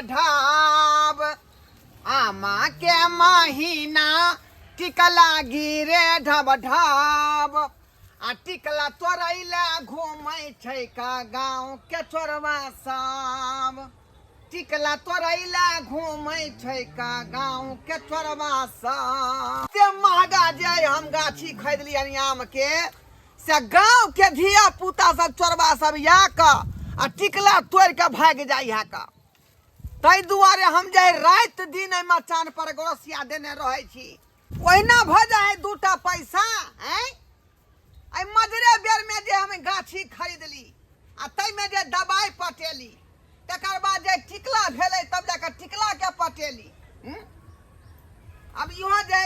ढाब। आमा के महीना टिकला गिरे ढब ढाब, आ टिकला तोड़ैला घूमै छै का गाँव के चोरवा सब। टिकला तोड़ैला घूमै छै का गाँव के चोरवा सब। से महगा जे हम गाछी खरीदलियनि आम के, से गाँव के धिया पुता सब चोरवा सब या कऽ आ टिकला तोड़ि कऽ भागि जाइ है का। ताहि दुआरे हम जे राति दिन एहि मचान पर गोरसिया देने रहै छी, ओहिना भऽ जाइ है दूटा पैसा। आँय, एहि मजरे बेरमे जे हम गाछी खरीदली आ ताहिमे जे दबाइ पटेली, तकर बाद जे टिकला भेलै तब जाकऽ टिकलाके पटेली। अब इहो जे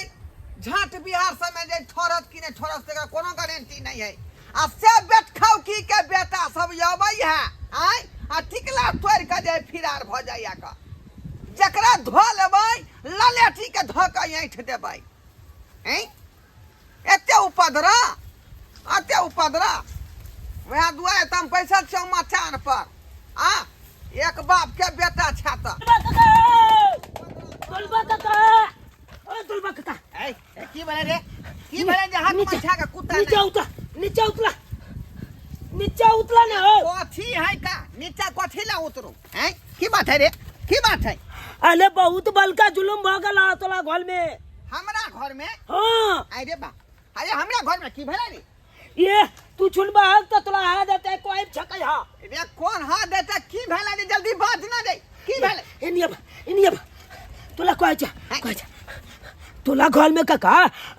झाँट बिहार सबमे जे ठोरत कि नहि ठोरत तेकर कोनो गारंटी नहीं है। आ से बेटखौकी के बेटा सब अबै है आँय, आ टिकला तोड़ि कऽ जे फिरार भऽ जाइए कऽ, जकरा धो लेबै ललेठी के धऽ कऽ ऐंठ देबै। आँय, एते उपद्रव, एते उपद्रव। वएह दुआरे तऽ हम बैसल छियौ मचान पर। आ एक बाप के बेटा छै तऽ दुलबा काका, ओ दुलबा काका। ए, ए, की भेलै रे? की भेलै जे हाथ नीचा, मछा के कुत्ता नीचा नहि? उतला, नीचा उतला, नीचा उतला ना हो। कथी है का नीचा? कथी ला उतरू? हैं, की बात है रे? की बात है? अरे बहुत बलका जुलुम भ गेला तोला घर में। हमरा घर में? हाँ। अरे बा, अरे हमरा घर में की भेलै रे? ये तू छुनबा हक तो तोला हाथ देते कोई छकै हा। रे कौन हाथ देते? की भेलै रे? जल्दी बात ना दे, की भेलै? इनिया इनिया, तोला कहै छ, कहै छ तोला घर में काका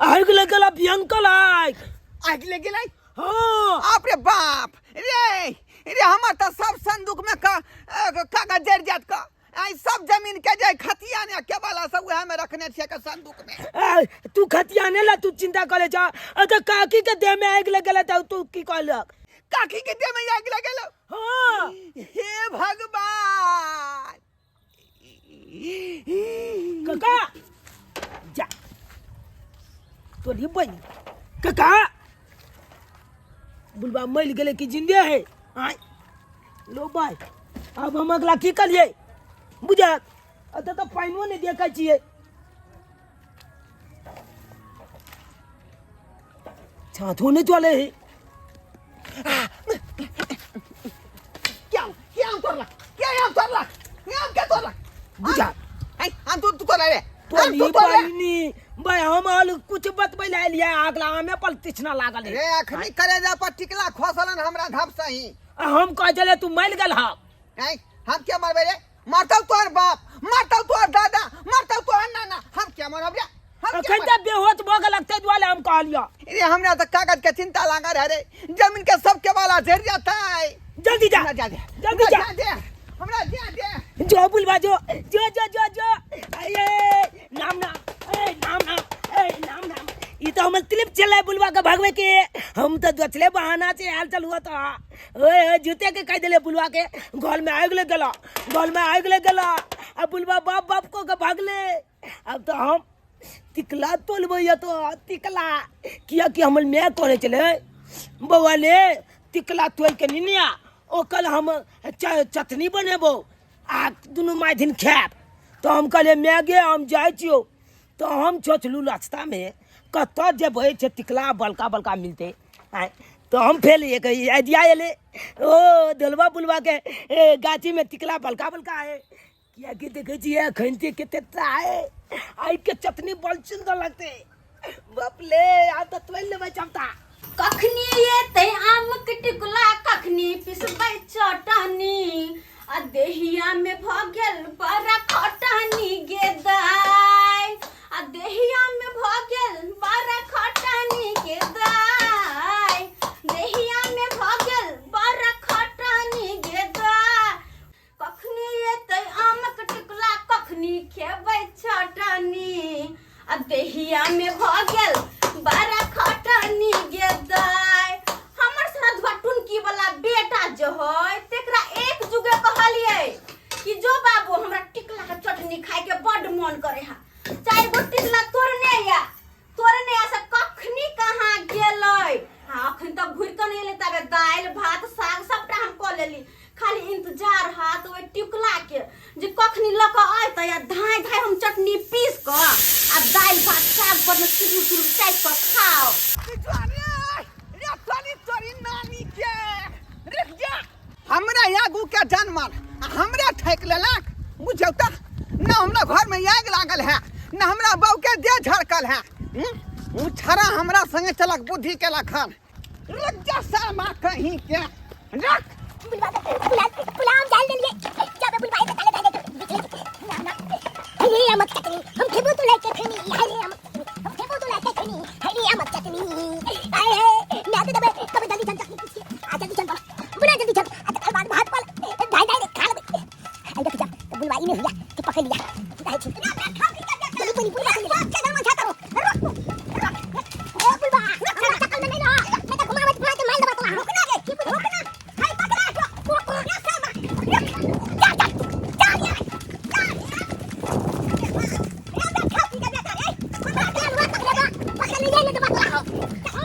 आगि लग गेला, भयंकर आगि। आगि लग गेलै? हाँ। बाप रे बाप रे, रे हमर तऽ सब संदूक में का कागज जरि जात का। आई सब जमीन के जे खतियान या केवाला सब उहे में रखने छियै के संदूक में। ए, तू खतियाने ला तू चिंता करे जा, अ तो काकी के देह में आगि लग गेलै तऽ तू की कहलक? काकी के देह में आगि लग गेलै? हाँ। हे भगवान। काका जा तोरी बहिन काका, बुलबा मरि गेलै कि जिंदे है? आय लो भाई, अब हम अगला की करिए बुझा? एतऽ तऽ पानिओ नहि देखै छियै, छाथो नहि चलै है। क्या क्या आम तोड़लक? क्या आम तोड़लक? आम के तोड़लक? बुझा। ऐ आम तू तोड़ले रे? आम तोरी तू तोड़ले? बहिनी भाई, हम आल कुछ बतबै लए एलियै, अगला आमे पर तिछना लागल है। रे अखनी करेजा पर टिकला खसलन हमरा धप सही। आ हम कह छलियै तू मरि गेल हा। ऐ हम क्या मरबै रे? मरतौ तोहर बाप, मरतौ तोहर दादा, मरतौ तोहर नाना, हम क्या मरब रे? हम क्या अखन तऽ बेहोश भऽ गेलक ताहि दुआरे हम कहलियौ। रे हमरा तऽ कागज के चिंता लागल है रे, जमीन के सब के वाला झड़ जाता है। जल्दी जा। हमरा जा दे। जल्दी हमरा जा। जा दे, हमरा जा दे। जो बुलवा, जो जो जो जो जो, अये नाम नाम, ए नाम नाम, ए नाम नाम। ई तो हमर क्लिप चले बुलवा के भगवे के, हम तो दोचले बहाना से हाल चल हुआ तो ओए ओए जूते के कह दिले बुलवा के घर में आगि लग गेला, घर में आगि लग गेला। अब बुलवा बाप बाप को के भागले। अब तो हम तिकला तोलबै या तो तिकला, किया कि हमर माय कहने छलै बौआ ले तिकला तोल के निनिया, ओकर हम चटनी बनेबो आ दुनू माय दिन खायब। तो हम कहलियै माय गे हम जाइ छियौ। तो हम सोचलहुँ रास्तामे कतऽ जेबै से तिकला बड़का बड़का मिलतै। आँय, तो हम फेर एक आइडिया एलै, ओ दलवा बुलवा के ए, गाछीमे तिकला बड़का बड़का है, कियाकि देखै छियै एखन के कते है, आइ के चटनी बड़ सुन्दर लगतै। बाप ले, आब तऽ तोड़ि लेबै चमता। कखनी एतै आमक टिकुला, कखनी पिसबै चटनी, आ देहिया में भऽ गेल बड़ा खटनी गे दाइ, आ देहिया में भऽ गेल बड़ा खटनी गे दाइ, देहिया में भऽ गेल बड़ा खटनी गे दाइ। कखनी एतै आमक टिकुला, कखनी खेबै चटनी, आ देहिया में भऽ गेल बड़ा खटनी गे दाइ। हमर सरधुआ टुनकी वाला बेटा जे है तेकरा एक जुगे कहलियै कि जो बाबू हमरा टिकला के चटनी खाय के बड मन करे हा, चारि गो टिकला तोड़ने या, तोड़ने आ से कऽ खाओ। रे रे तोरी तोरी नानी के रुक जा। हमरा आगू के जानवर आ हमरा ठकि लेलक, बुझौ तऽ न हमरा घर में आगि लागल है न हमरा बहू के देह झड़कल है। उ छड़ा हमरा संगे चलक बुद्धि केलक हन। रुक जा सामा कहीं के रुक। बुलवा बुला बुला हम जान लेलिए जाबे बुलवा के ताले दाले ना ना हरे अमक चटनी हम खेबो तो लाके खनी हरे अमक चटनी हम खेबो तो लाके खनी हरे अमक चटनी आए है ना तो दबे कबे जल्दी चल चटनी पीछे आ जल्दी चल बुला जल्दी चल आ तकर बाद भात पाल ढाई ढाई खा लेबे। आई देख जा तो बुलवाई ने हुआ कि पकड़ लिया दाई छी जल्दी बोली बुलवा चल के घर में छाता रो रोक रोक ओ बुलवा हमरा चक्कर में नहीं रहा मैं तो घुमावत घुमा के मार देबा तोरा। रुकना गे रुकना हाय पकड़ा रोक रोक ना सामा जा जा जा जा जा रे बे खा पी के बेटा रे हमरा के हुआ पकड़ेबा पकड़ ले ले देबा तोरा। हम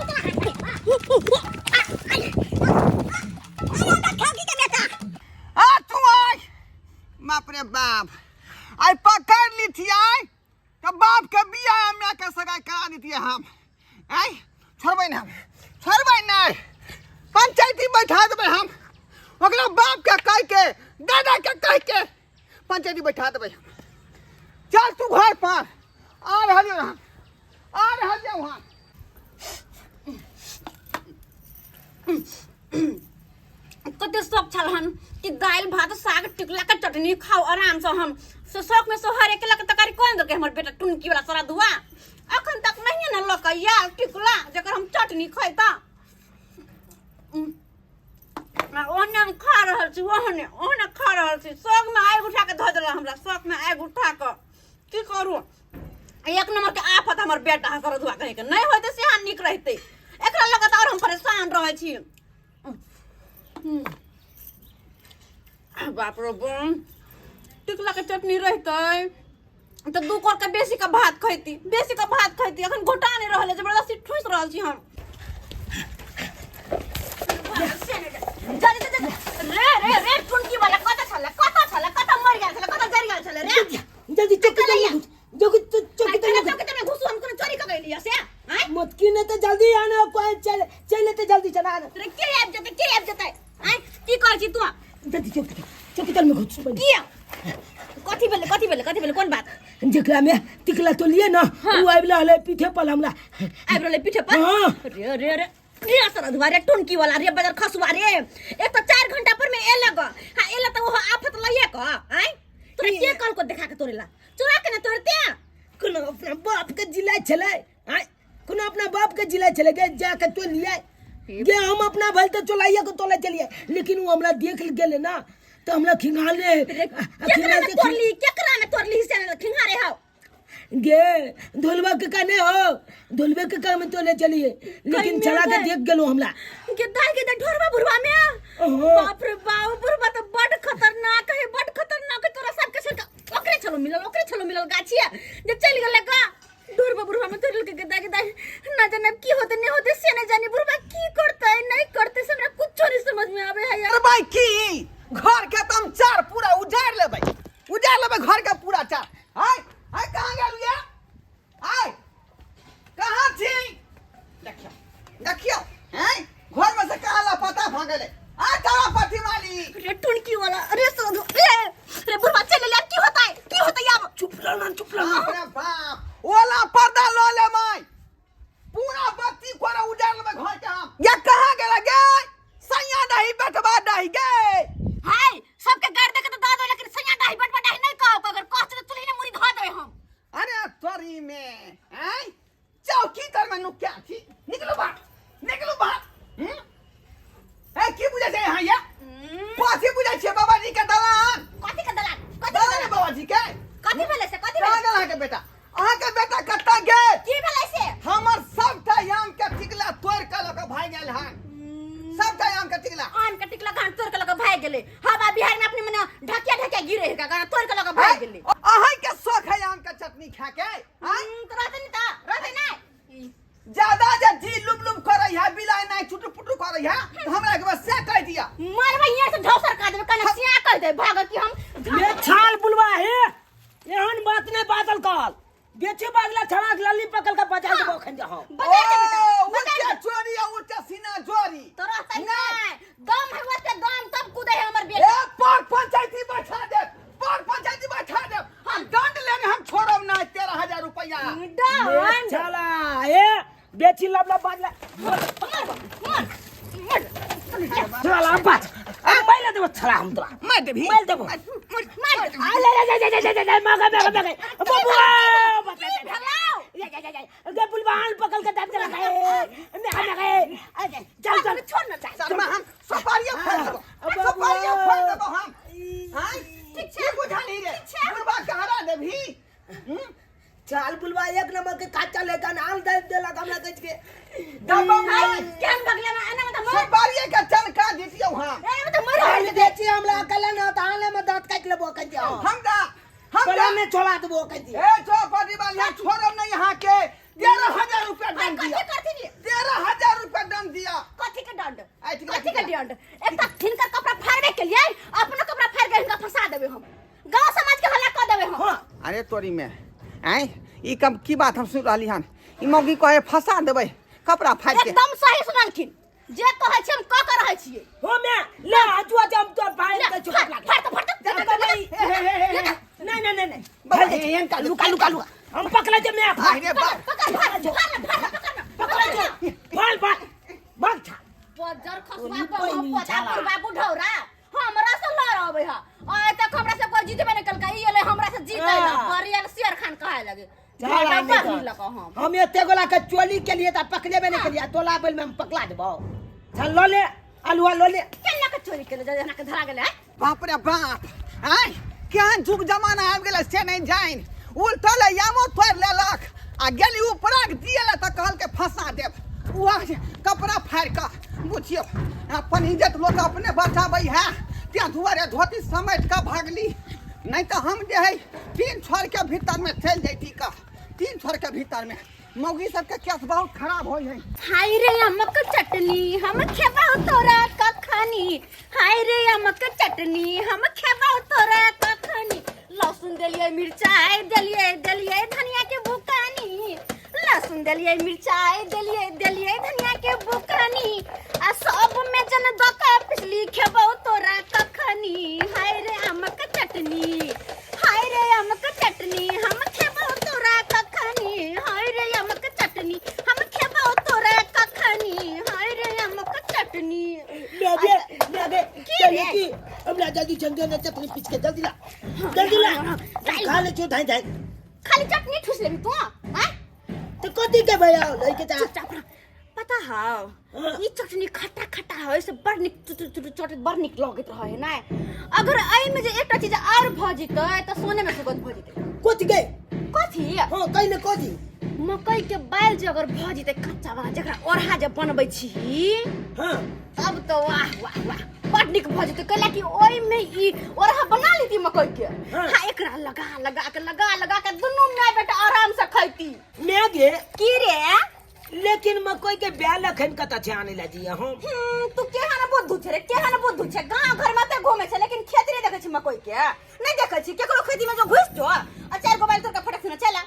तोरा अरे बे खा पी के बेटा आ तू आय बाप रे बाप आई पकड़ ली थी आई तो बाप के बिया हमरा के सगाई करा दी थी हम। आई छोड़बै ना हम छोड़बै नहीं पंचायती बैठा देबै हम ओकरा बाप के कह के दादा के कह के पंचायती बैठा देबै हम। चल तू घर पर आ रहल हम आ रहल वहाँ। कते शौक छल हन कि दालि भात साग टिकला के चटनी खाओ आराम से। हम से शौक में सोहर अकेला के तरकारी कोन देलकै हमर बेटा टुनकी वाला सारा दुआ अखन तक नहीं ने लऽ के आयल टिकला जकर हम चटनी खैता। ओहने हम खा रहल छी ओहने ओहने खा रहल छी। शौक में आगि उठा के धऽ देलक हमरा शौक में आगि उठा के की करू। एक नंबर के आफत हमर बेटा है सारा दुआ कहे के नहीं होते से नीक रहते एकरा लग तऽ और हम परेशान रहै छी। बाप रे बाप टिकला के चटनी रहते तऽ 2 कोर के बेसी के भात खैती बेसी के भात खैती। अखन घोटा नहीं रहल जबरदस्ती ठूस रहल छी हम। जा जा जा रे रे रे टुनकी वाला कत छल कत छल कत मर गेल छल कत जरि गेल छल रे। जल्दी चौकी तर में घुस चौकी चौकी तर में चौकी तर में घुसू हम कोनो चोरी क गेलियै से आय मोटकी ने तो जल्दी आना कोई चल चल तो जल्दी चला आना। रे के आबि जेतै के आबि जेतै आय की कहै छी तू? जल्दी चौकी चौकी तर में घुस किया कथी भेलै कथी भेलै कथी भेलै कोन बात? जेकरा में टिकला तो लिए ना उ आबि रहलै पीठे पर हमरा आबि रहलै पीठे पर। हाँ। रे रे रे रे सरधुआ रे टुनकी वाला रे बजर खसुआ रे एक तो 4 घंटा पर में एलक हां एला त ओहो आफत लइए क आय तोरा के कहल को देखा के तोरेला चोरा के ना तोरते। कोनो अपना बाप के जिला छलै आय कोनो अपना बाप के जिला छलै गे जा के तो लिया गे हम अपना भल तो चलाइए के तोला चलिए लेकिन वो हमरा देख गेले ना तो हमरा खिंगाले केकरा में तोरली केकरा में तोरली से ना खिंगारे हाव गे धोलवा के काने हो धोलवे के काम तोले चलिए लेकिन चला के देख गेलो हमरा के दाई के ढोरवा बुढ़वा में। बाप रे बाप बुढ़वा तो बड़ खतरनाक है बड़ खतरनाक है तोरा सब के छोड़ ओकरे चलो मिलल ओकरे चलो मिलल गाछिया जे चल गेल का ढोरवा बुढ़वा में तोरल के दाई के दाई ना जाने की होते नहीं होते से नहीं जाने बुढ़वा की करते नहीं करते से हमरा कुछ नहीं समझ में आवे है यार। अरे भाई की घर के तुम चार पूरा उजाड़ लेबै उजाड़ लेबै घर के पूरा चार। आय आय कहाँ गेल ये आय कहाँ छी? देखियो देखियो हैं घर में से कहाँ लापता भ गेलै। आ तारा पति वाली रे टुनकी वाला अरे सोधो रे रे बुढ़वा चल ले की होता है की होता है अब? चुप रहना चुप रहना। बाप रे बाप ओला पर्दा ल ले माई पूरा बत्ती कोरा उजाड़ लेबै घर के हम। ये कहाँ गेलै गे? सैया दही बेटवा दही गे। हाय सबके गाड़ दे के तो दऽ दो लेकिन सैया दही बेटवा दही नहीं कहो अगर कह तो चुल्ही ने मुड़ी धऽ देबै हम। अरे तोरी में हैं चौकी तर में नुक्या थी निकलो बाहर निकलो बाहर। ए की बुझै छै यहाँ ये? कथी बुझै छियै बाबा जी के दलान? कथी के दलान? कथी के दलान दलान? बाबा जी के? कथी भेलै से कथी कहाँ भेलै? गेल अहाँके बेटा? अहाँके बेटा कतऽ गेल? की भेलै से? हमर सबटा आम के टिकला तोड़ि के लऽ के भागि गेल हन। सबटा आम के टिकला। आम के टिकला घान तोड़ के लऽ के भागि गेलै। हवा बिहार में अपने मने ढकिया ढकिया गिरे है का तोड़ के लऽ के भागि गेलै। अहाँ के शौक है आम के चटनी खा के? तो रहतै नि त रहतै नै। ज्यादा जे जी लुब लुब करै है बिलाइ नै चुटु पुटु करै है तो हमरा के बस से कह दिया। मारबै यहाँ से ढौसर का देबै कने सिया कह दे भाग कि हम ये छाल बुलवा है एहन बात नहीं बादल कहल। बेची बाजला छड़ा के लल्ली पकड़ के बजा देबो अखन जे हम। बता दे बेटा, ओ, बता उच्चा दे। चोरी आ उच्चा सीना जोरी। तोरा तै नहीं। नहीं दम है ओते दम तब कूदे है हमर ए बेटा। पर पंचायती बैठा दे, पर पंचायती बैठा दे। हम दंड लेने हम छोड़ब ना 13,000 रुपया। दंड चला ए बेची लब लब बाजला। मार मार मार। चला बाज माइल देबो छड़ा हम तोरा। मार देबही। मार देबो। मार मार। आ ले ले ले ले ले ले मागा मागा मागा बबुआ की भेलौ? ले ले ले गे बुलवान पकड़ के दाब के रखा है मैं मैं चल चल छोड़ ना चल। शर्मा हम सपारिया फाड़ देबो, अब सपारिया बाबू। फाड़ देबो हम। हां ठीक छै। की बुझाली रे? छै। बुढ़बा के हरा देबही। हम्म? चल बुलवा एक नंबर के काचा लेकर आल दे देलक हमरा कह के। दबो हाय, नहीं। केहन भगले में एना में त मर। सपारिया के चनका दितियौ हम। एना में त मर। आल बेची हमरा अकेला ना त आले में दांत काट लेबो कह दियो। हम दा हम गला दा में छोड़ा देबो कह दियो। ए चौपटी वाली यहाँ छोड़ब नहीं यहाँ के। 13,000 रुपया दंड कथी दिया। करथिन ये? 13,000 रुपया दंड दिया। कथी के दंड? आई ठीक है, कथी के ठीक है। दंड? एक त हिनकर कपड़ा फाड़बे के लिए अपनो कपड़ा फाड़ के हिनका फंसा देबे हम, गांव समाज के हल्ला क देबे हम। हां अरे तोरी में आय ई कम की बात हम सुन रहली हन। ई मौगी कहे फंसा देबै कपड़ा फाड़ के। एकदम सही सुनलखिन, जे कहै छी हम क के रहै छियै। हो मैं ले आजुआ जब तो भाई ले, के चुप फाड़, लागे। फाड़ तो, फाड़ तो, जा, जा, जा, हे, हे, हे, हे, हे। नहीं नहीं नहीं नहीं। बाबा, भाई, एहन का लुका लुका लुका हम पकड़े जे मैं। आहि रे बाप। पकड़, फाड़, फाड़, फाड़, पकड़ ना, पकड़े पकड़ ना। जे भाल भाल भाग छा। बजर खसुआ ओनी पर पैनी पता छाला। बुढ़बा बुढ़ौरा हमरा से लड़ अबै ह। आइ तक हमरा से कोई जीतबे नहीं कलका, ई एलै हमरा से जीतै ला हाँ। बरियल शेर खान कहे लगे। चल, झगड़ा आने बड़ दो। मिलक हम। हम एते गोला के चोली के लिए त पकड़ेबे नहीं करिया, तोला बेल में हम पकड़ा देबो। चल ल ले आलुआ ल ले। केना के चोरी केले जना के धरा गेलै? बाप रे बाप, आय केहन जुग जमाना आबि गेलै से नहीं जानि। उल्टल यामो तोड़ि लेलक आ गेली ऊपरा के दिएला तऽ कहलकै फंसा देब। वह कपड़ा फाड़ि कऽ बुझियौ अपन इज्जत लोक अपने बचाबै है, तें दुआरे धोती समेट कऽ भागली। नहीं तऽ हम जे है 3 छोर के भीतर में चलि जैती कऽ, 3 छोर के भीतर में मौगी सबके केस बहुत खराब होइ है। हाय रे अमक चटनी हम खेबौ तोरा कखनी, हाय रे अमक चटनी हम खेबौ तोरा कखनी। लहसुन देलियै मिरचाई देलियै देलियै धनिया के बुकानी, लहसुन देलियै मिरचाई देलियै देलियै धनिया के बुकानी। आ सब में जन दका पिसली खेबौ तोरा कखनी, हाय रे अमक चटनी, हाय रे अमक चटनी हम खेबौ तोरा कखनी, हाय रे अमक चटनी हम खेबौ तोरा कखनी, हाय रे अमक चटनी। मैं बे मैं बे की चल रे? की हमरा जल्दी चंदे ने चटनी पीस के जल्दी ला, जल्दी ला। हाँ, खा ले छो धाई धाई। खाली चटनी ठूस लेबी तू? आय तो कथी के भैया लई के जा। चुपचाप रह। पता हौ हाँ। ई चटनी खट्टा खट्टा है, से बड़ नीक चुटुर चुटुर चटनी बड़ नीक लगैत रहे ना। अगर एहि में जे एकटा चीज आर भ जेतै त सोने में सुगंध भ जेतै। कथी के? कथी? हां कहि ने कथी? मकई के बाइल जे अगर भ जेतै कच्चा वाला जकरा ओरहा जे बनबै छी, हां तब तो वाह वाह वाह बड़ नीक भ जेतै। कैला कि ओहि में ई ओरहा बना लेती मकई के। हाँ। हाँ, एकरा लगा लगा के लगा लगा के दुनू my बेटा आराम से खैती। मैं गे की रे? लेकिन मकई के बैल अखन कतऽ छै आनै ला जी हम? तू केहन बुद्धू छै रे, केहन बुद्धू छै। गांव घर में तऽ घूमे छै लेकिन खेत नहीं देखै छी मकई के, नहीं देखै छी केकरो खेती में जो घुस जो आ चार गो बैल तोड़ के फटक से न चला।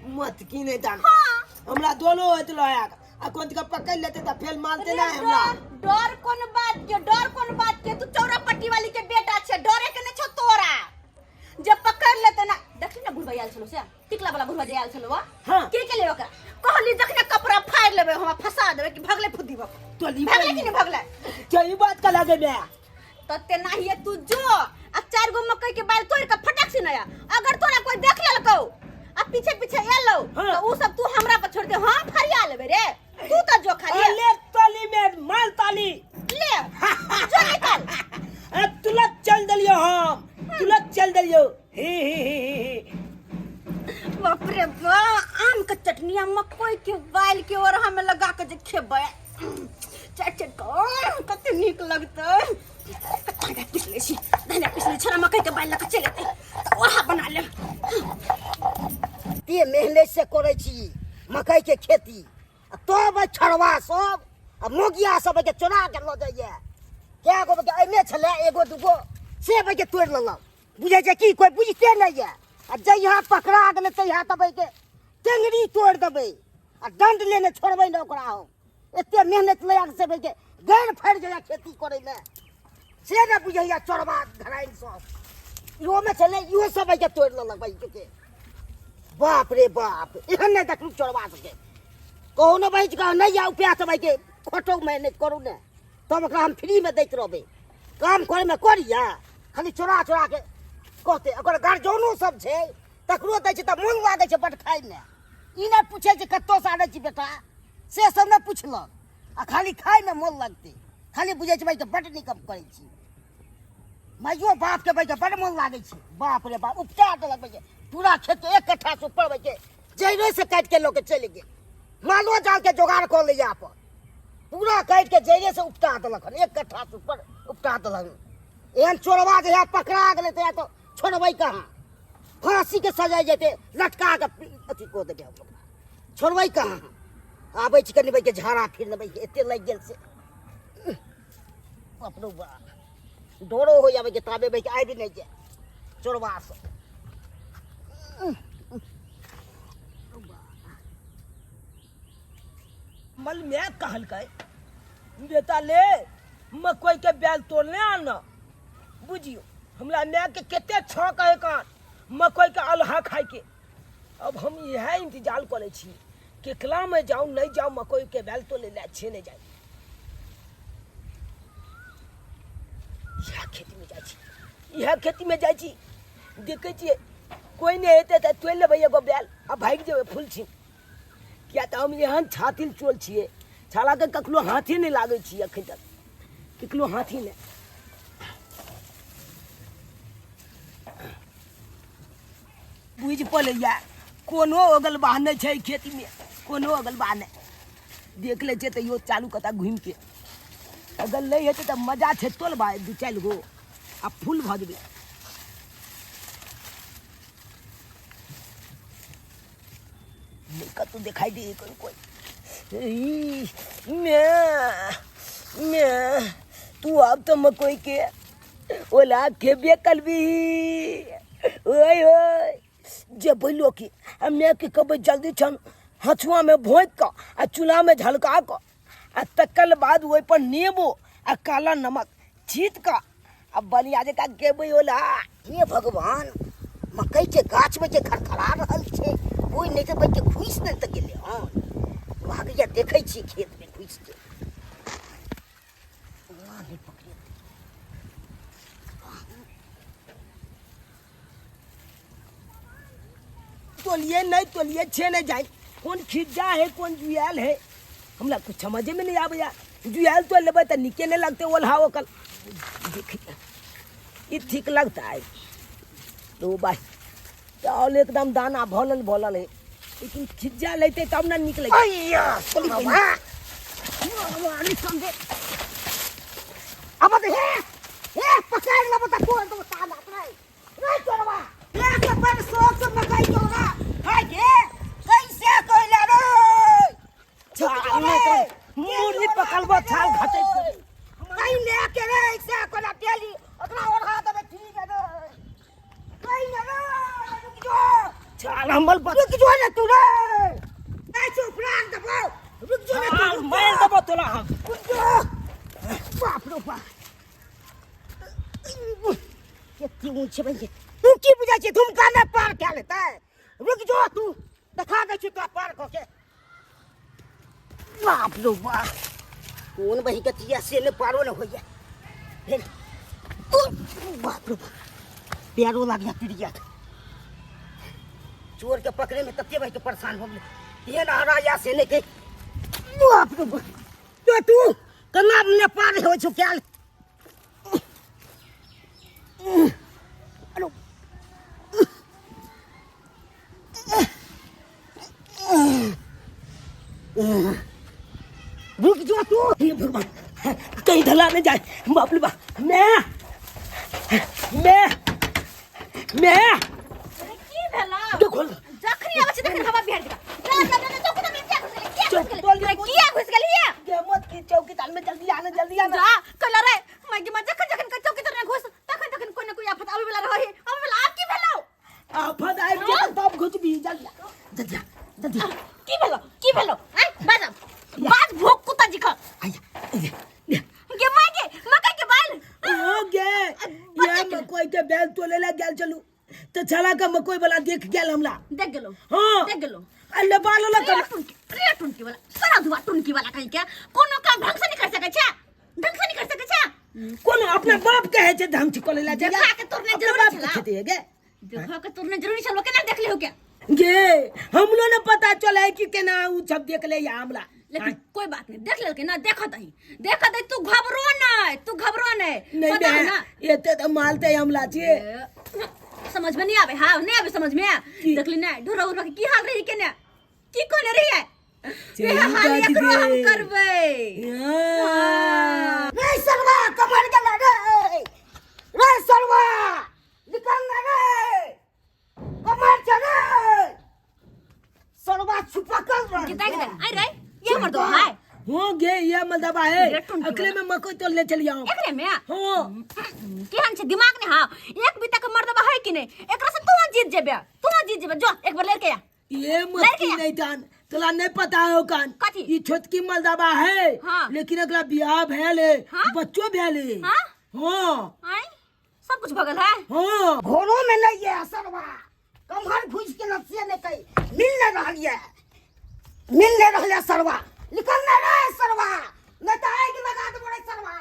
मत की नहीं दान। हाँ। हमरा दोनो होत लोया आ कोन के पकड़ लेते त फेल मारते ना हमरा। डर, डर कोन बात के, डर कोन बात के? तू चौरा पट्टी वाली के बेटा छै, डरे के नहीं छौ तोरा। जब पकड़ लेते ना देखली ना बुढ़वा आयल छलो से टिकला वाला बुढ़वा जे आयल छलो वा। हाँ। के के ले ओकरा कहली जखने कपड़ा फाड़ लेबे हमरा फंसा देबे कि भगले फुद्दी बक। तो ली भगले कि नहीं भगले? चल ई बात का लागे बे। त तेनाहिए तू जो आ चार गो मकई के बाल तोड़ के फटक से नया अगर तोरा कोई देख लेलकौ आ पीछे पीछे एलौ हाँ। त उ सब तू हमरा पर छोड़ दे, हम फरिया लेबे रे। तू त जो खाली अले ताली में माल ताली ले जो निकाल। अरे तुलत चल देलियो हम, तुलत चल देलियो। हे हे हे हे हे। बाप रे बा, आम के चटनी आ मकई के बाल के और हम लगा के जे खेबै चट चट के कते नीक लगतै। धनिया पीस लै छी, धनिया पीस लै छी, मकई के बाल लऽ के चलि एतै तऽ ओहा बना लेब। ते मेहनत से करै छी मकई के खेती आ तब एहि छड़वा सब आ मोगिया सब के चोरा के लऽ जाइए। कए गो के एहिमे छलै एगो दूगो से के तोड़ि लेलक। बुझै छै की कोइ बुझिते नहि यऽ आ जहिया पकड़ा गेलै तहिया तब एहिके टेंगरी तोड़ि देबै आ दंड लेने छोड़बै ने ओकरा हम। एते मेहनत लगा के से के गैर फाड़ि जाइए खेती करैमे, से नहि बुझैया चोरबा घराइन सब। इहोमे छलै, इहो सब के तोड़ि लेलक बहिके। बाप रे बाप, एहन नहि देखलहुँ चोरबा सबके। कहू ने बहिन कह नहि या उपाय सब के खोटो मेहनत करू ने, तब ओकरा हम फ्रीमे दैत रहबै। काम करैमे करिया, खाली चोरा चोरा के कहतै। ओकर गार्जियनो सब छै तकरो दै छै तऽ मोन लागै छै बड खाइमे। ई नहि पूछै छै कतऽसँ आनै छी बेटा, से सब नहि पुछलक, आ खाली खाइमे मोन लगतै। खाली बुझै छै भाई बड नीक हम करै छी। माइयो बापके भाई बड मोन लागै छै। बाप रे बाप, उपटा देलक भाई पूरा खेत एक कट्ठा से ऊपर भाई जड़े से काटि के लऽ के चलि गेल। मालो जाल के जोगाड़ कऽ लैया अपन, पूरा काटि के जड़े से उपटा देलक हन, एक कट्ठा से ऊपर उपटा देलक। एहन चोरबा जहिया पकड़ा गेलै तहिया तऽ छोड़बै कहाँ? फांसी के सजाय जेतै, लटका के अथी कऽ देबै हम ओकरा, छोड़बै कहाँ? आबै छी कनि के झाड़ा फिर लेबै, एते लागि गेल से अपनो बा डरो हो जाबै के ताबे भाई आबि नहि जाय चोरबा सब। मल मैं कहलकै बेटा ले मकई के बैल तोड़ने आना। बुझियो हमरा माय के कते छौंक है कान मकई के अलहा खाए के। अब हम इएह इंतजार करै छी केकला में जाऊं नहीं जाऊं, मकई के बैल तोड़े ले छे नहीं जाए। इएह खेती में जाइ छी, इएह खेती में जाइ छी, देखै छियै कोई नहीं हेतै तऽ तोड़ि लेबै एगो बैल आ भागि जेबै फूल छी। किया तऽ हम एहन छातिल चोल छियै, छालाके कखनो हाथे नहि लागै छी अखन तक, कखनो हाथी नहि। बुझि पड़ैया कोनो अगल बाह नहि छै खेतीमे, कोनो अगल बाह नहि। देख लै छियै तैयो चालू कता घुमिके, अगर नहि हेतै तऽ मजा छै तोलबा दू चारि गो आ फूल भऽ जेबै। नहीं कतौ दिखाई दे कोई कोई। ई, मैं मैं तू अब तो मकई के ओला खेबे करबी। ओए ओए जे बोलो कि हमे के कब जल्दी छन हथुआ में भोंक क आ चूल्हा में झलका क आ तकर बाद ओहि पर नेबो आ काला नमक छीट क आ बनिया जकाँ गेबै ओला। हे भगवान, मकई के गाछ में जे खड़खड़ा रहल छै, कोई नहि तऽ के घुसि नहि तऽ गेलै हन। भागैया देखै छी खेत में घुसि के। नहि पकड़ेतै। तोलिए नहीं तोलिए छे नहीं जाए, कौन खिज्जा है कौन जुआल है हमरा कुछ समझे में नहीं आबैया। जुआल तो लेबै तऽ नीके नहीं लगते ओल्हा ओकल। देखिए ई ठीक लगता है तो भाई चावल एकदम दाना भलल भलल है, लेकिन खिज्जा लेते तब ना निकले। अय्या, अब हे हे पकड़ लेबो तऽ तोड़ देबो ताला रे। रे चोरवा, ले के पर शौक से मकई चोरा खाय के कैसे कहले रे? छाल में तो मुर्गी पकड़बो छाल घटे नहीं ले के रे ऐसे कोला तेली ओकरा ओढ़ा देबे ठीक है रे। कहीं ना रे, रुक जो। छाल हमर बच रुक जो ना तू रे। ऐसे उपराग देबो, रुक जो ना तू। मार देबो तोरा हम। रुक जो। बाप रे बाप, कते ऊँच छै भैया। तू की बुझै छी धुमका नहि पार कए लेतै? रुक जो तू, देखा दै छी तोरा पार कऽ के। बाप रे बाप, कोन बही के तिया से नहि पारो नहि होइया। फेर बाप रे बाप, पैरो लागैया टूटि जायत। चोर के पकड़े में तते बही के परेशान हो गेलै, एहन हरा या से नहि के। बाप रे बाप, तो तू केना ने पार होइ छौ कयल? रुक जो तू। हे भगवान, कहीं ढला नहीं जाए। बाप रे बाप, मैं मैं मैं की भेला? देखो जखनी आबै छै तखन हवा बिहार दिखा। जा जा जा चौकी में किया घुस गेली? किया घुस गेली? बोल अरे किया घुस गेली? गे मत की चौकी ताल में जल्दी आना, जल्दी आना। जा कहला रे माय गे माय, जखन जखन के चौकी तर घुस तखन तखन कोई न कोई आफत आबै वाला रहे। आबै वाला आब की भेलौ? आफत आबि जेतौ तब घुसबी। जल्दी आ, जल्दी आ, बुलबा के मकई वाला देख गेल हमरा। देख गेलो? हाँ। देख गेलो? आ लेबा लेलक। रे टुनकी, रे टुनकी वाला, सारा धुआ टुनकी वाला, कहीं के कोनो काम ढंग से नहीं कर सकै छै, ढंग से नहीं कर सकै छै। कोनो अपना बाप के है छै ढंग से करै ला? देखा के तोड़ने अपना जरूरी बाप के छला। खेती है गे। देखा के तोड़ने जरूरी छलो, केना देख लियो के? गे, हमरो ने पता चले कि केना उ सब देख ले या हमरा। लेकिन कोई बात नहीं, देख लेलकै ना, देखत ही, देखत ही, तू घबरो नहीं, तू घबरो नहीं। नहीं। पता है बे ना। एते तऽ मालते हमला छे। ए, समझ में नहीं आवे? हाँ, नहीं आवे समझ में? की? देखली ना ढोरा उरा के की हाल रही के ने, की कोने रही है? चली वेह हाल बात एकरो हम गे। करबै। हाँ। रे सरवा, कमर गेला रे, रे सरवा, निकल ना रे, कमर चले सरवा, छुपकल रह। किता किता आई रे ये मर दो हाय। हो गे, ये मलदबा है। रे टुनकी अकले वाला। में मकई तोड़ ले चली आओ। एकरे में? हाँ। केहन छै दिमाग ने? हाँ, एक बीता के मर्दबा है कि नहीं? एकरा से तू जीत जेबे, तू जीत जेबे। जो एक बार लड़के आ। ये लड़के मस्ती आ। नहीं जान, तोला नहीं पता हो कान। कथी? ये छोटकी मलदबा है। हाँ। लेकिन अगला बियाह भेल है। हाँ? बच्चो भेल है। हाँ? हाँ। आई सब कुछ भगल है। हाँ। घरों में नहीं है सरवा, कमहर घुस के नसिया नहीं कहीं मिल नहीं रहल है, मिल नहीं रहल है। सरवा निकल नहीं रहा है सरवा, नहीं तो आग लगा दे बड़े सरवा,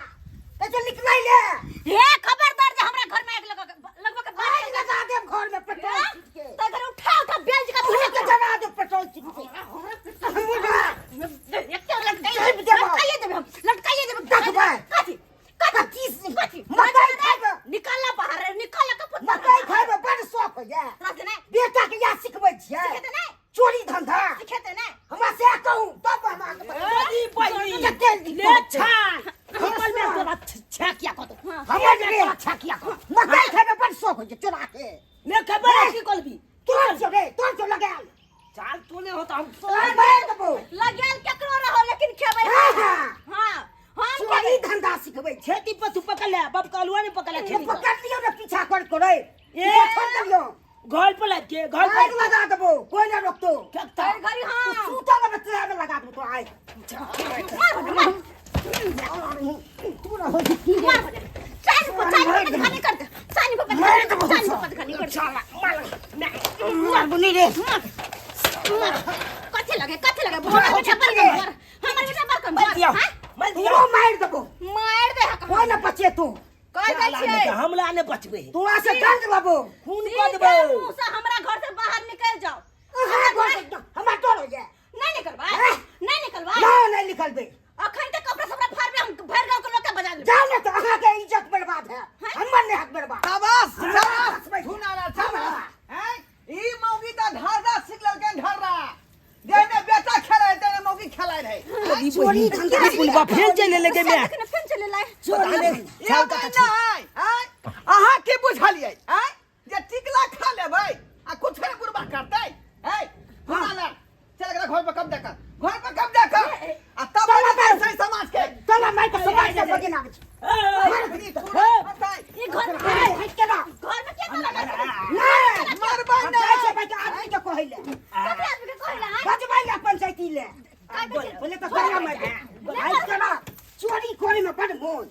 तो निकल ले। हे खबरदार जे हमरा घर में आग लगा लगवा के आग लगा दे घर में पेट्रोल छिट के। तो घर उठा उठा बेल जी का तू के जला दे पेट्रोल छिट के। लटकाइए देबे हम, लटकाइए देबे। देखबै। कथी? कथी? कथी? मकई खाइबे। निकालना बाहर, निकालना का पुत्र। मकई खाइबे बड़ शौक होइए। रास्ते नहीं। बेटा के या सिखबै छियै। सिखेते नहीं। चोरी धंधा सिखेते नहीं। हमरा से कहूं तब हम अहाँके दादी बहिनी कते ले छान हमर में तोरा छेकिया कतो। हमर में छेकिया कतो। मकई खाइबे बड़ शौक होइए चोरा के। ने खबर है की कलबी? तोर जो रे, तोर जो लगायल। चाल तू ने होता हम। तोर मार देबो। लगेल केकरो रहो, लेकिन खेबै। हाँ, हाँ। हाँ, हम चोरी खेबै। धंधा सिखबै छै। खेती पर तू पकड़ ले, बाप का अलुआ ने पकड़ ले खेती पर। पकड़ लियौ ने, पीछा कर करे ए। छोड़ दियौ। घर पर लग के घर आग पर लगा देबो, कोई ना रोकतो। क्या था? अरे घरी हाँ। सूतल में तेरा में लगा देबो तो आग। मार बने, मार। तू रहो की। मार बने। चाल को चाल को खाली कर दे, चाल को मार देबो। चाल को खाली कर दे। साला मार मार बुनी रे। मार। कथी लगे, कथी लगे? हमर बेटा पर कम मार, हमर बेटा पर कम मार। दिया हाँ? मत दिया। तू मार देबो। मार दे हक। कोई ना बचे तू। कह दे छियै। हमला ने बचबे। तोरा से दंड लेबो। खून सीधे कऽ देबै। मुंह से हमरा घर से बाहर निकल जाओ। अहाँ घर से हमरा डर होइए। नहीं निकलबै। हैं? नहीं निकलबै। ना, नहीं निकलबे। अखन तक कपड़ा सबरा फाड़बे हम, भरि गांव के लोग के बजा लेबै। जाओ ने तो अहाँ के इज्जत बर्बाद है, हमर नहीं हक बर्बाद। शाबाश, शाबाश। शाबाश। धुनारा शाबाश हैं। ई मौगी त ढर्रा सीख लेलकै, ढर्रा। जेने बेटा खेलै तेने मौगी खेलै रहै। चोरी धंधा। बुलबा फेर चले लगे मैं। देखने फिर चले लाए। चोरी। ये बात नहि हैं। अहाँ की बुझलियै हैं जे टिकला खा लेबै आ कुछ ने बुढ़बा करतै हैं? धुनाला चल, एकरा घर पर कब्जा कर, घर पर कब्जा कर आ तब बनेतै सही समाज के। चला मार के समाज के बगे ना। ई घर हट के ना। घर में के ताला लगा? नहीं। मरबै। हम जाइ छियै भाई के आदमी के कहै ले। ककरा आदमी के कहै ला? बजबै ले पंचायती ले। बोले तऽ ताला मार दे। हट के ना, चोरी करे में बड़ मोज।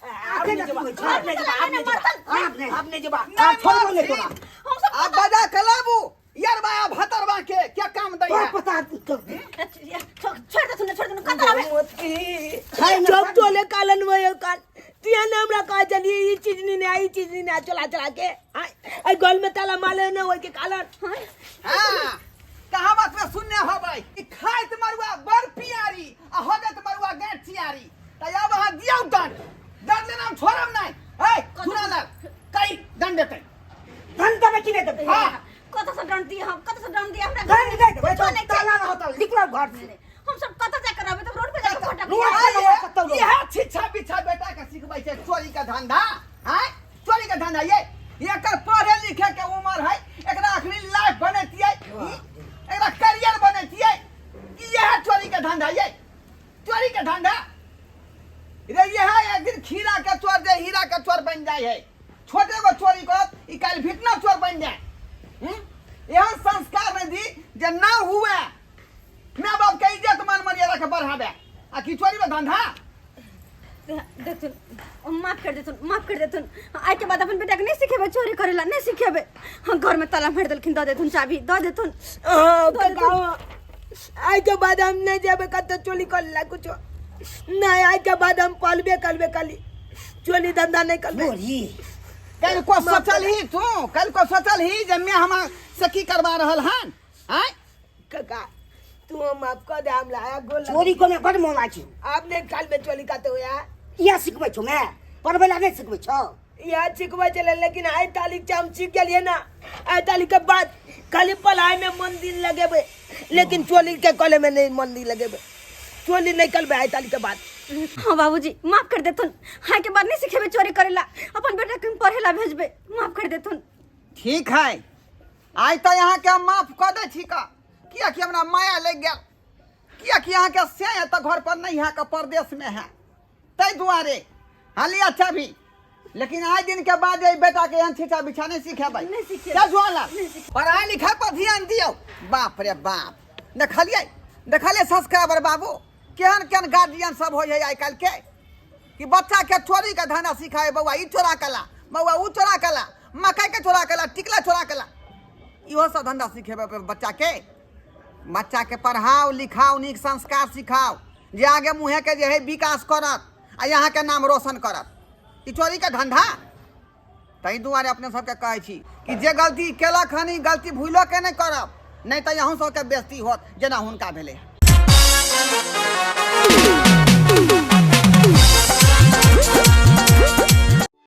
आब नहि जेबा, आब नहि जेबा, आब नहि जेबा। आब नहि। आब नहि जेबा। आब छोड़बो नहि तोरा। हम सब आ बजा कलाबू यार बा भतरवा के क्या काम दै तोरा है? पता कर दे। छोड़ दे, सुन, छोड़ दे, कतरा में। जब तोले कालन वो कान तिया ने हमरा कहा चलिए ई चीज नहीं ने, ई चीज नहीं ने, चला चला के आई गल में ताला माले न होय के कालन। हाँ, कहावत में सुनने होबै कि खाइत मरुआ बड़ पियारी आ हगत मरुआ गाँठ चियारी। तऽ आब अहाँ दियौ दंड, दंड लेना हम छोड़ब नहि। है सुना लाल कई दंड देतै। दंड देबै कि नहि देबै? हाँ। कत से दंड दिए हम, कत से दंड दिए हमरा? दंड नहि देबै। कुछो नहि छै। ताला रहत, निकलो घर से। हम सब कत जा कर रहबै? तब रोड पे जाके फटक। रोड पे रहबै कतौ रहबै। इएह शिक्षा बिच्छा बेटा के सिखबै छै चोरी के धंधा हैं, चोरी के धंधा। ये एकर पढ़े लिखे के उम्र है, एकरा अखनी लाइफ बनेतियै, एकरा करियर बनेतियै, इएह चोरी के धंधा, ये चोरी के धंधा रे। यह एक दिन खीरा के चोर जे हीरा के चोर बन जाए है। छोटे गो चोरी करत ई काल्हि भितना चोर बन जाए। एहन संस्कार नहीं दी जे ना हुए माय बाप के इज्जत मान मर्यादा के बढ़ावे आ की चोरी में धंधा। देखथुन, माफ कर देथुन, माफ कर देथुन। आइ के बाद अपन बेटा के नहीं सिखेबै चोरी करे ला, नहीं सिखेबै। हम घर में ताला मार देलखिन, दऽ देथुन चाबी, दऽ देथुन। हाँ, काका, आइ के बाद हम नहीं जेबै कतौ चोरी करे ला कुछो नहीं। आइ के बाद हम पलबे करबे खाली, चोरी धंधा नहीं करबे। चोरी कल को सोचल ही तू, कल को सोचल ही जे मैं हमरा से की करवा रहल हन? आय काका, तू हम माफ कर दे, हम लाया गोल। चोरी कोने बड़ मोन लागै छौ। आप नहीं खाल में चोरी खाते हो यार? इएह सिखबै छौ मैं, पढ़बै ला नहीं सिखबै छौ? यहाँ सिखबै छलै, लेकिन आइ तारीख से हम सीख गेलियै ना। आइ तारीख के बाद खाली पढ़ाई में मन दिन लगेबै, लेकिन चोरी के कॉलेज में नहीं मन दिन लगेबै। चोरी नहीं करबै आइ तारीख के बाद। हाँ बाबूजी, माफ कर देथुन। हाँ के बाद नहीं सिखेबै चोरी करेला। अपन बेटा के हम पढ़े ला भेजबै, माफ कर देथुन। ठीक है, आइ तऽ अहाँके हम माफ कऽ दै छी का, कियाकि हमरा माया लागि गेल, कियाकि अहाँके से है तऽ घर पर नहीं है, का परदेश में है, ताहि दुआरे हाली अच्छा भी। लेकिन आइ दिन के बाद एहि बेटा के एहन छीछा बिछा नहीं सिखेबै। नहीं सिखेबै। चल जुआला, पढ़ाई लिखाई पर ध्यान दियौ। बाप रे बाप, देखलियै देखलियै सब्सक्राइबर बाबू, केहन केहन गार्जियन सब होइ है आइ काल्हि के, कि बच्चा के चोरी के धंधा सिखाए। बौआ ई चोरा के ला, बौआ ऊ चोरा के ला, मकई के चोरा के ला, टिकला चोरा के ला, इहो सब धंधा सिखेबै बच्चा के। बच्चा के पढ़ाओ लिखाओ, नीक संस्कार सिखाओ, जे आगे मुँहे के जे है विकास करत आ यहाँ के नाम रोशन करत। ई चोरी के धंधा। ताहि दुआरे अपने सबके कहै छी कि जे गलती केलक हन, ई गलती भूलो के नहि करब, नहि तऽ अहूँ सबके बेइज्जती होत जेना हुनका भेलै।